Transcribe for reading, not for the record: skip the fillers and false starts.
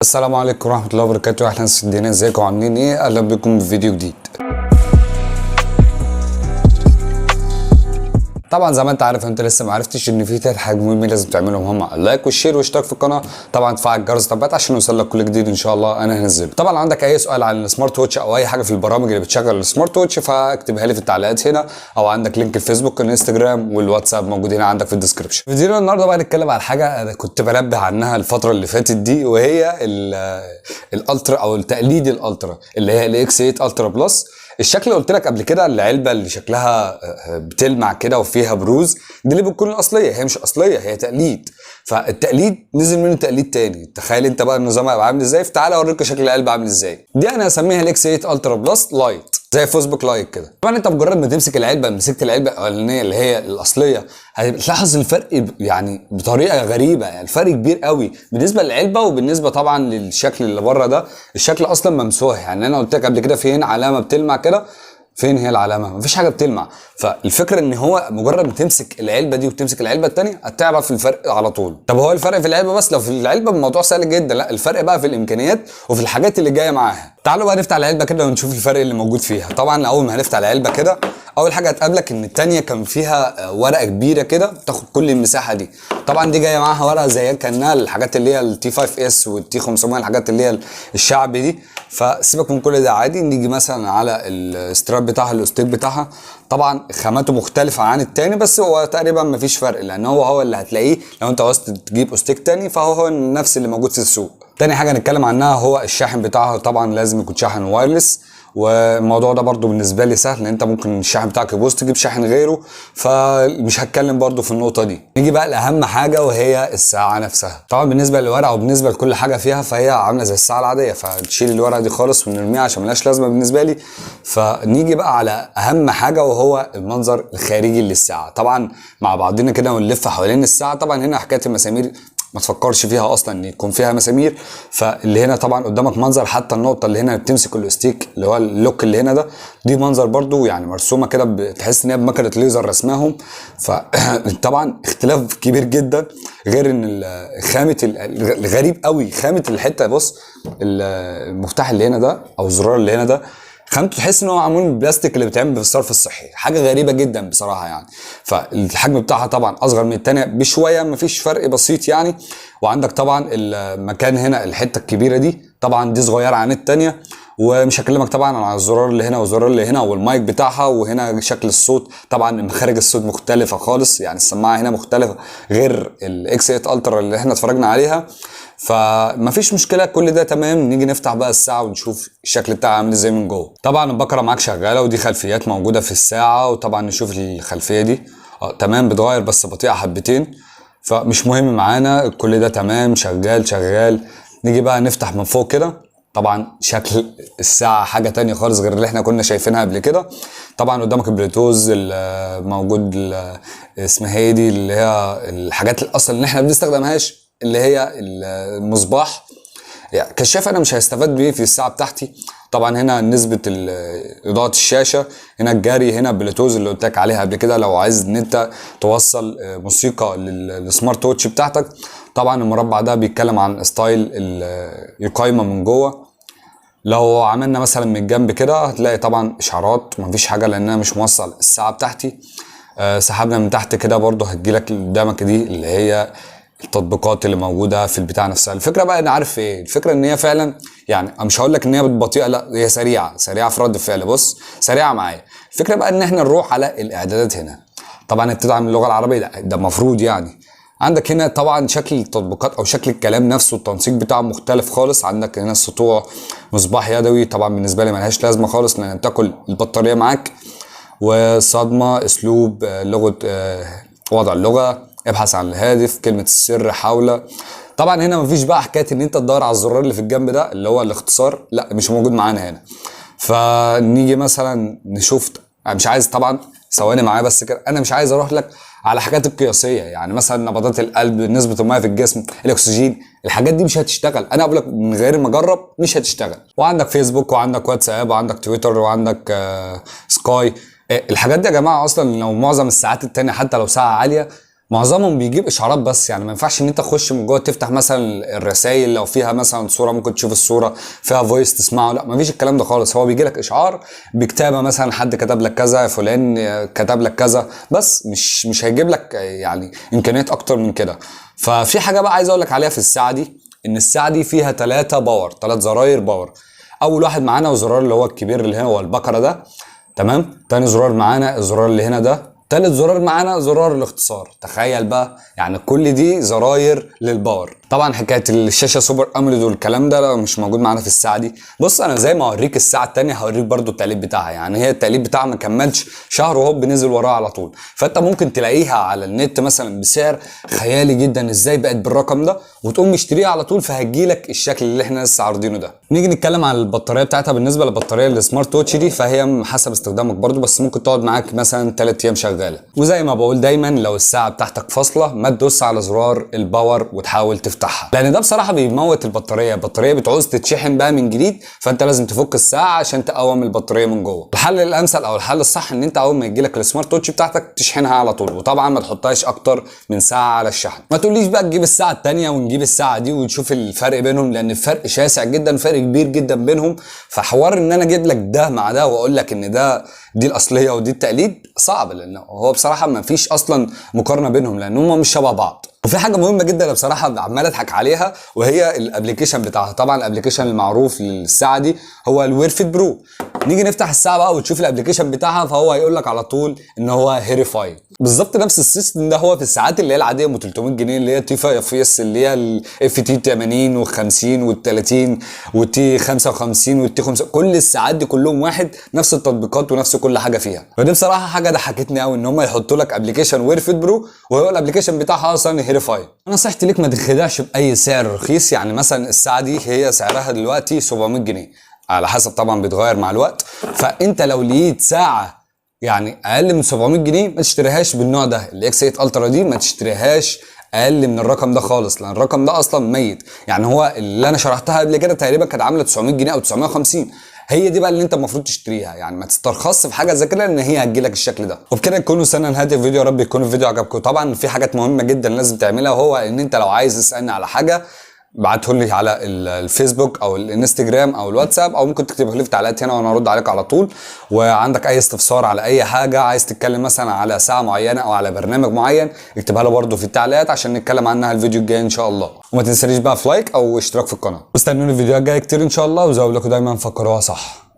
السلام عليكم ورحمة الله وبركاته. احنا الدنيا، ازيكم عاملين ايه؟ اهلا بكم في فيديو جديد. طبعا زي ما انت عارف، انت لسه ما عرفتش ان في 3 حاجات مهمين لازم تعملهم، هما ال like وال share والاشتراك في القناة، طبعا تفعل الجرس تبعت عشان يوصل لك كل جديد ان شاء الله انا هنزله. طبعا عندك اي سؤال عن ال smart watch او اي حاجة في البرامج اللي بتشغل ال smart watch فاكتبها لي في التعليقات هنا، او عندك link الفيسبوك والانستجرام والواتساب موجود هنا عندك في ال description. فيديو النهارده بقى نتكلم على حاجة انا كنت بنبه عنها الفترة اللي فاتت دي، وهي ال Ultra او التقليد ال Ultra اللي هي ال X 8 Ultra Plus. الشكل اللي قلت لك قبل كده، العلبة اللي شكلها بتلمع كده وفيها بروز، دي اللي بتكون الاصلية. هي مش اصلية، هي تقليد. فالتقليد نزل منه تقليد تاني. تخيل انت بقى النظام هيبقى عامل ازاي. فتعالى اوريك شكل العلبة عامل ازاي. دي انا هسميها ال X 8 Ultra Plus Lite، زي فيسبوك Lite كده. طبعا انت مجرد ما تمسك العلبة، مسكت العلبة الاولانية اللي هي الاصلية، هتلاحظ الفرق يعني بطريقة غريبة، يعني الفرق كبير قوي بالنسبة للعلبه وبالنسبة طبعا للشكل اللي بره ده. الشكل اصلا ممسوح، يعني انا قلت لك قبل كده في هنا علامة بتلمع كده، فين هي العلامة؟ مفيش حاجة بتلمع. فالفكرة ان هو مجرد ما تمسك العلبة دي وتمسك العلبة الثانية هتعرف الفرق على طول. طب هو الفرق في العلبة بس؟ لو في العلبة الموضوع سهل جدا، لا الفرق بقى في الامكانيات وفي الحاجات اللي جاية معاها. تعالوا بقى نفتح العلبة كده ونشوف الفرق اللي موجود فيها. طبعا اول ما هنفتح العلبة كده، اول حاجة هتقابلك ان الثانية كان فيها ورقة كبيرة كده تاخد كل المساحة دي. طبعا دي جاية معاها ورقة زي كانها الحاجات اللي هي ال T 5 S وال T 500، الحاجات اللي هي الشعبي دي. فسيبك من كل ده عادي. نيجي مثلا على ال strap بتاعها، الاستيك بتاعها، طبعا خاماته مختلفة عن التاني، بس هو تقريبا مفيش فرق، لان هو هو اللي هتلاقيه لو انت عاوز تجيب استيك تاني، فهو هو نفس اللي موجود في السوق. تاني حاجة نتكلم عنها هو الشاحن بتاعها. طبعا لازم يكون شاحن wireless، والموضوع ده برضو بالنسبة لي سهل، لان انت ممكن الشاحن بتاعك يبوظ تجيب شاحن غيره، فمش هتكلم برضو في النقطة دي. نيجي بقى لاهم حاجة وهي الساعة نفسها. طبعا بالنسبة للورقه وبالنسبة لكل حاجة فيها، فهي عامله زي الساعة العادية، فتشيل الورقة دي خالص ونرميها عشان ملهاش لازمه بالنسبة لي. فنيجي بقى على اهم حاجة وهو المنظر الخارجي للساعة. طبعا مع بعضنا كده ونلف حوالين الساعة. طبعا هنا حكاية المسامير ما تفكرش فيها اصلا ان يكون فيها مسامير. فاللي هنا طبعا قدامك منظر، حتى النقطة اللي هنا بتمسك الاستيك اللي هو ال lock اللي هنا ده، دي منظر برضو يعني مرسومه كده، بتحس ان هي بمكنه ليزر رسماهم. فطبعا اختلاف كبير جدا، غير ان خامة الغريب قوي خامة الحتة. بص المفتاح اللي هنا ده او الزرار اللي هنا ده، خامته تحس ان هو معمول من البلاستيك اللي بيتعمل في الصرف الصحي، حاجة غريبة جدا بصراحة يعني. فالحجم بتاعها طبعا اصغر من الثانية بشوية، مفيش فرق بسيط يعني. وعندك طبعا المكان هنا الحتة الكبيرة دي، طبعا دي صغيرة عن الثانية. ومش هكلمك طبعا عن الزرار اللي هنا والزرار اللي هنا والمايك بتاعها، وهنا شكل الصوت. طبعا مخارج الصوت مختلفة خالص، يعني السماعة هنا مختلفة غير ال X 8 Ultra اللي احنا اتفرجنا عليها. فمفيش مشكلة، كل ده تمام. نيجي نفتح بقى الساعة ونشوف الشكل بتاعها عامل ازاي من جوه. طبعا البكرة معاك شغالة، ودي خلفيات موجودة في الساعة. وطبعا نشوف الخلفية دي، تمام، بتغير بس بطيئه حبتين، فمش مهم معانا. كل ده تمام، شغال شغال. نيجي بقى نفتح من فوق كده. طبعا شكل الساعة حاجة تانية خالص غير اللي احنا كنا شايفينها قبل كده. طبعا قدامك البلوتوز موجود، اسمها ايه دي اللي هي الحاجات اصلا اللي احنا ما بنستخدمهاش، اللي هي المصباح، يعني كشاف انا مش هستفاد بيه في الساعة بتاعتي. طبعا هنا نسبه اضاءه الشاشة، هنا الجري، هنا البلوتوز اللي قلت لك عليها قبل كده لو عايز ان انت توصل موسيقى لل smart watch بتاعتك. طبعا المربع ده بيتكلم عن style القايمة من جوه. لو عملنا مثلا من الجنب كده هتلاقي طبعا اشعارات، مفيش حاجة لان انا مش موصل الساعة بتاعتي. سحبنا من تحت كده برضو هتجيلك قدامك دي اللي هي التطبيقات اللي موجودة في البتاع نفسها. الفكرة بقى انا عارف ايه الفكرة، ان هي فعلا يعني مش هقول لك ان هي بطيئه، لا هي سريعة سريعة في رد الفعل. بص سريعة معايا. الفكرة بقى ان احنا نروح على الاعدادات هنا. طبعا بتدعم اللغة العربية، ده المفروض يعني. عندك هنا طبعا شكل التطبيقات او شكل الكلام نفسه، التنسيق بتاعه مختلف خالص. عندك هنا السطوع، مصباح يدوي، طبعا بالنسبة لي ملهاش لازمه خالص لان بتاكل البطارية معاك. وصدمة، اسلوب، لغة، وضع اللغة، ابحث عن الهاتف، كلمة السر، حول. طبعا هنا مفيش بقى حكاية ان انت تدور على الزرار اللي في الجنب ده اللي هو الاختصار، لا مش موجود معانا هنا. فنيجي مثلا نشوف، انا مش عايز طبعا ثواني معايا بس كده، انا مش عايز اروح لك على حاجات القياسية، يعني مثلا نبضات القلب، نسبه المية في الجسم، الاكسجين، الحاجات دي مش هتشتغل. انا اقول لك من غير ما اجرب مش هتشتغل. وعندك فيسبوك وعندك واتساب وعندك تويتر وعندك سكاي. الحاجات دي يا جماعة اصلا لو معظم الساعات التانية حتى لو ساعة عالية معظمهم بيجيب اشعارات بس، يعني ما ينفعش ان انت تخش من جوه تفتح مثلا الرسائل، لو فيها مثلا صوره ممكن تشوف الصورة، فيها voice تسمعه، لا ما فيش الكلام ده خالص. هو بيجي لك اشعار بكتابه مثلا حد كتب لك كذا، فلان كتب لك كذا، بس مش هيجيب لك يعني امكانيات اكتر من كده. ففي حاجة بقى عايز اقول لك عليها في الساعة دي، ان الساعة دي فيها 3 power، 3 زراير power. اول واحد معانا وزرار اللي هو الكبير اللي هنا هو البكرة ده، تمام. تاني زرار معانا الزرار اللي هنا ده. تالت زرار معانا زرار الاختصار. تخيل بقى يعني كل دي زراير لل power. طبعا حكاية الشاشة super AMOLED والكلام ده لا مش موجود معانا في الساعة دي. بص انا زي ما اوريك الساعة الثانية هوريك برده التقليد بتاعها، يعني هي التقليد بتاعها ما كملش شهر وهو بنزل وراها على طول. فانت ممكن تلاقيها على النت مثلا بسعر خيالي جدا، ازاي بقت بالرقم ده، وتقوم مشتريها على طول، فهتجيلك الشكل اللي احنا لسه عارضينه ده. نيجي نتكلم على البطارية بتاعتها. بالنسبة للبطاريه ال smart watch دي فهي حسب استخدامك برده، بس ممكن تقعد معاك مثلا 3 ايام شغالة. وزي ما بقول دايما لو الساعة بتاعتك فاصلة ما تدوس على زرار ال power وتحاول تفتحها، لان ده بصراحة بيموت البطارية. البطارية بتعوز تتشحن بقى من جديد، فانت لازم تفك الساعة عشان تقوم البطارية من جوه. الحل الامثل او الحل الصح ان انت اول ما يجيلك ال smart watch بتاعتك تشحنها على طول، وطبعا ما تحطهاش اكتر من ساعة على الشحن. ما تقوليش بقى تجيب الساعة الثانية ونجيب الساعة دي ونشوف الفرق بينهم، لان الفرق شاسع جدا، فرق كبير جدا بينهم. فحوار ان انا اجيب لك ده مع ده واقول لك ان ده دي الاصلية ودي التقليد صعب، لان هو بصراحة ما فيش اصلا مقارنة بينهم، لان هم مش شبه بعض. وفي حاجة مهمة جدا بصراحة عمال اضحك عليها، وهي ال application بتاعها. طبعا ال application المعروف للساعة دي هو ال Wear Fit Pro. نيجي نفتح الساعة بقى وتشوف ال application بتاعها، فهو هيقول لك على طول ان هو Hairifi. بالظبط نفس ال system ده هو في الساعات اللي هي العادية ام 300 جنيه، اللي هي T 5 S، اللي هي ال FT 80 و50 وال30 وال T 55 وال T 5، كل الساعات دي كلهم واحد، نفس التطبيقات ونفس كل حاجة فيها. فدي بصراحة حاجة ضحكتني قوي ان هم يحطوا لك application Wear Fit Pro وهو ال application بتاعها اصلا Hairifi. نصيحتي ليك ما تنخدعش باي سعر رخيص. يعني مثلا الساعة دي هي سعرها دلوقتي 700 جنيه على حسب طبعا بيتغير مع الوقت. فانت لو لقيت ساعة يعني اقل من 700 جنيه ما تشتريهاش بالنوع ده، ال X 8 Ultra دي ما تشتريهاش اقل من الرقم ده خالص، لان الرقم ده اصلا ميت. يعني هو اللي انا شرحتها قبل كده تقريبا كانت عامله 900 جنيه او 950، هي دي بقى اللي انت المفروض تشتريها. يعني ما تسترخصش في حاجة زي كده لان هي هتجيلك الشكل ده. وبكده نكون وصلنا لنهاية الفيديو، يا رب يكون الفيديو عجبكم. طبعا في حاجات مهمة جدا لازم تعملها، وهو ان انت لو عايز تسالني على حاجة ابعته لي على الفيسبوك او الانستجرام او الواتساب، او ممكن تكتبه لي في تعليقات هنا وانا ارد عليك على طول. وعندك اي استفسار على اي حاجة، عايز تتكلم مثلا على ساعة معينة او على برنامج معين، اكتبها لي برده في التعليقات عشان نتكلم عنها الفيديو الجاي ان شاء الله. وما تنسانيش بقى في like او اشتراك في القناة، واستنوني الفيديوهات الجاية كتير ان شاء الله. وزي ما بقول لكم دايما فكروها صح.